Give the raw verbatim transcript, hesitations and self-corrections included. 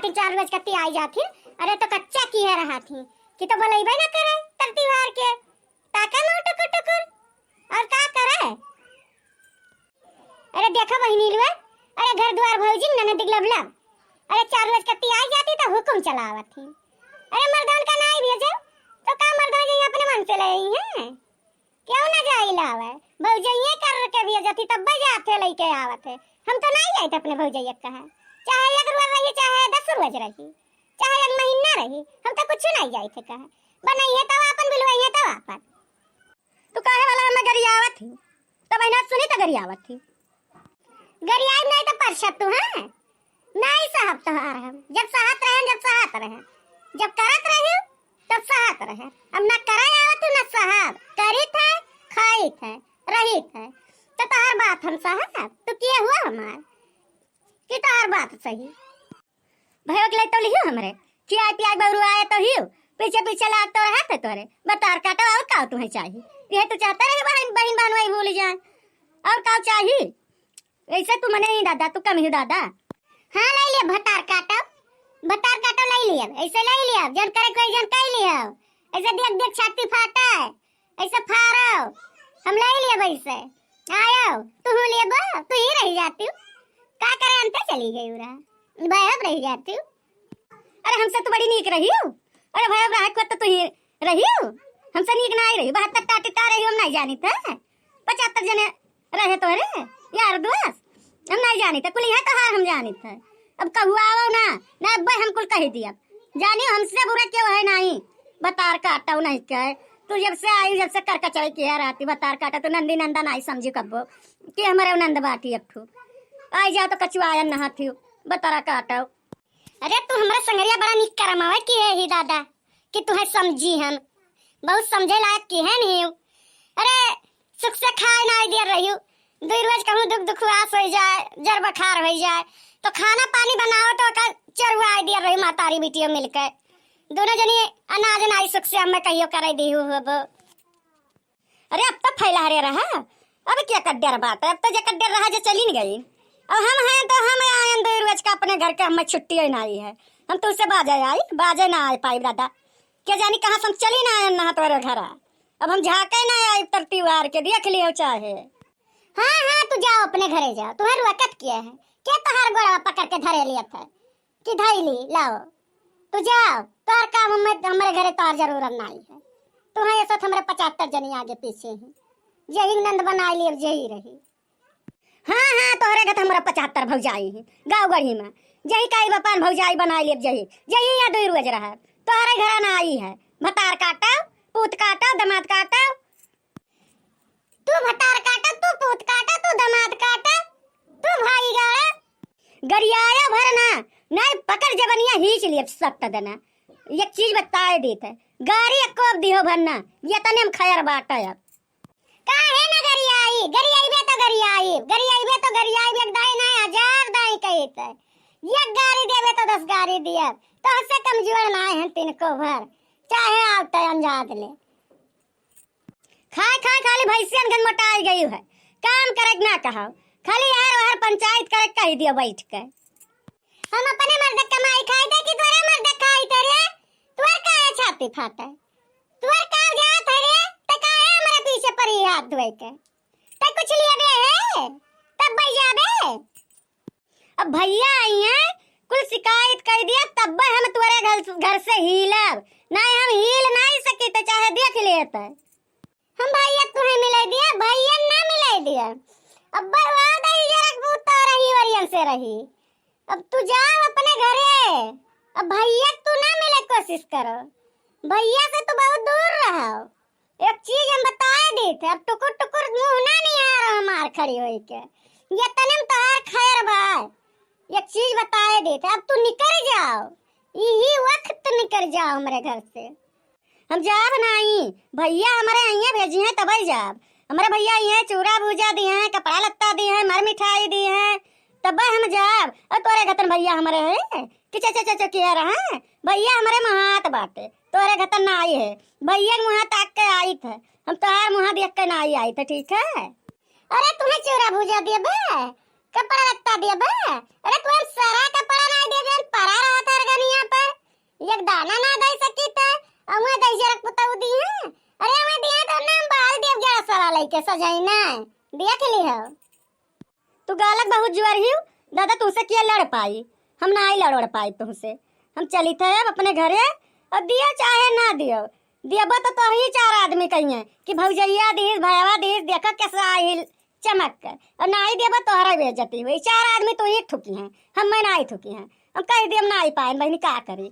तीन चार रोज कत्ती आई जात ही। अरे तो कच्चा किहे रहत ही कि तो बोलइबे ना करे तर त्योहार के, ताका ना टुकुर टुकुर, और का करे? अरे देखो बहिनी लोग, अरे घर द्वार भौजी ननद लबलब, अरे चार रोज कत्ती आई जाती तो हुकुम चलावत ही। अरे मर्दान का नाई भेजे तो का मर्दान जी अपने मन से ले आई हैं? क्यों ना जाई लावे? भौजइये कर के भेजत ही तब जात है लइके आवत है। हम तो नाई जाइत अपने भौजइया कहा, चाहे एक रोज रही चाहे दस रोज रही, चाहे एक महीना रही, हम तो कुछ नाई जाइत है कहा। बनइये तो आपन, बुलवइये तो आपन। तू काहे वाला हमें गरियावत ही? तब बहिना सुनी तो गरियावत ही। गरियाई नहीं तो परसत तू, हैं? नहीं सहब तोहार हम। जब सहत रहे, जब सहत रहे, जब करत रही, तब सहत रहे। अब ना करे आवत तू, ना सहब। करित है, खाइत है, रहित है। तो तोहार बात हम सहब? तू किए हुआ हमार कि तोहार बात सही? भयो के ले तो लिहियो हमरे, खियाई पियाई बउरु आए तो हियो, पीछे पीछे लाग तो रहत है तोरे। बतार काटो, और का तुम्हें चाहिए? यह तो चाहते रहे बहन, बहन बहनोई भूल जाए, और का चाहिए? ऐसे तू मने ही दादा, तू कम ही दादा। हाँ, ले लिया भतार काटो, भतार काटो ले लिया, ऐसे ले लिया, जन करे कोई जन कह लिया, ऐसे देख देख छाती फाटा है, ऐसे फारो, हम ले लिया वैसे। आयो, तू लेबो, तू ही रह जाती हूँ। का करे अंते चली गई उरा? भाई अब रह जाती हूँ। अरे हमसे तो बड़ी नीक रही हो। अरे भाई अब रहा को तो तू ही रही हो। हमसे नीक ना आई रही, बहत्तर टाटी ता रही, हम नहीं जानी थे। पचहत्तर जने रहे तोहरे यार दोस्त, हम नहीं जानी थे, कुल यहाँ तो है हम जानी थे। अब कहुआओ ना, ना अब हम कुल कह दिया, जानियो हमसे बुरा क्यों है नहीं। बतार काटो नहीं कहे, तू जब से आई, जब से कर कचरे किया रहती, बतार काटो, तू नंदी नंदा नहीं समझी कब्बो कि हमारे नंद बाटी एक ठो। आई जाओ तो कचुआयन नहा थी, बतार काटो। अरे तू हमरा संगरिया बड़ा निक करमावे की है ही दादा, कि तुहे समझी हम, बहुत समझे लायक की है नहीं। अरे सुख से खाए ना दे रही हूँ, दुई रोज कहूँ दुख दुखवास हो जाए, जर बुखार हो जाए, तो खाना पानी बनाओ तो का चरुआ दे रही मातारी बिटियो मिलके, दोनों जनी अनाज नाई सुख से हमें कहियो करे दी हूँ अब। अरे अब तो फैला रे रहा, अब क्या कड्डर बात है, अब तो जे कड्डर रहा जे चली न गई। अब हम हैं तो हम आयन दुई रोज का अपने घर के, हमें छुट्टी ही ना आई है, हम तुझसे बाजे आई, बाजे ना आए पाई दादा। के जानी कहाँ से हम चली ना आयन ना तोरे घरा। अब हम झाँके ना आई तर त्योहार के, देख लियो चाहे। हाँ हाँ, तू जाओ अपने घरे जाओ, तुम्हें रुआ कत किया है, के तोहार गोड़वा पकड़ के धरे लिया था कि धैली लाओ, तू जाओ, तोहार काम हमें, हमारे घरे तोहार जरूरत नहीं है, तुम्हें ऐसा तो हमारे पचहत्तर जनी आगे पीछे हैं, यही नंद बना लिए, यही रही। हाँ हाँ, तोहरे गत हमरा पचहत्तर भौजाई हैं गाँव गढ़ी में, जही काई बपान भौजाई बनाई लेब जही, जही यहाँ दुई रोज रहे, तोहरे घरा ना आई है। भतार काटो, पूत काटो, दमाद काटो। तू भतार काटो, तू पूत काटो, तू दमाद काटो, तू भाई गाड़ा। गरियाया भर ना, नहीं पकड़ जबनिया हीच लेब सत्त देना। एक चीज बताए देत है, गारी एको अब दिहो भर ना, ये तने हम खैर बाटा अब। काहे न गरियाई? गरियाइबे तो गरियाई, गरियाइबे तो गरियाई, एक दाई ना हजार दाई कहित है। एक गारी देबे तो दस गारी दियब, तो हसे कमजोर ना है तिनको भर, चाहे आओ तो अंजाद ले। खाए खाए खाली भैंसियन गन मोटाई गई है, काम करे के ना कहो, खाली यार वार पंचायत करे के कह दियो बैठ के। हम अपने मर्द कमाई खाई थे कि तोरे मर्द खाई थे रे? तोर काहे छाती फाटे? तोर का जात है रे? ते काहे हमरे पीछे पड़ी हाथ धोए के? ते कुछ लिए बे है? तब भाई जाबे। अब भैया आई हैं, कुल शिकायत कर दिया, तब हम तोरे घर, घर से हीलब। नहीं हम हील नहीं सकी, ते चाहे देख लेते। हम भैया तुम्हें मिलाई दिया, भैया ना मिलाई दिया। अब बर्बाद है, ये रखबू तो रही वरियन से रही। अब तू जाओ अपने घरे। अब भैया तू ना मिले कोशिश करो, भैया से तू बहुत दूर रहो। एक चीज हम बताए देते, अब टुकुर टुकुर मुंह ना निहारो हमार खड़ी होई के। ये तने में तोहार खैर भाई, एक चीज बताए देते, अब तू निकल जाओ, यही वक्त निकल जाओ हमारे घर से। हम जाब नाई, भैया हमरे अइहें भेजिहें तबे जाब। हमरे भैया अइहें, चूड़ा भूजा दिहें, कपड़ा लत्ता दिहें, मर मिठाई दिहें, तबे हम जाब। और तोरे घतन भैया हमरे हैं कि चचा चचा किया रहा, भैया हमरे मुहात बाटे, तोरे घतन ना आई है। भैया के मुहा ताक के आई थे, हम तोहार मुहा देख के ना आई, आई थे, ठीक है? अरे तुम्हें चूड़ा भूजा दिए बे, कपड़ा लत्ता दिए बे, अरे तुम्हें सारा कपड़ा ना दिए बे, परा रहा था। तोरा लइके सजई ना, देख लिहो। तू गालक बहुत जुआर हिउ, दादा तुहसे किया लड़ पाई, हम नाहीं लड़ ओड़ पाई तुहसे। हम चलित है अब अपने घरे, और दियो चाहे ना दियो, देबो तो तोहरी चार आदमी कहिए कि भौजैया दीस, भयवा दीस, देखो कैसा आइल चमक कर, और नाहीं देबो तोहरा बेइज्जती हुई, चार आदमी तू ही थुकी हैं, हम मैं नाहीं थुकी हैं। हम कह दिए हम नाहीं पाए बहिनी, का करी?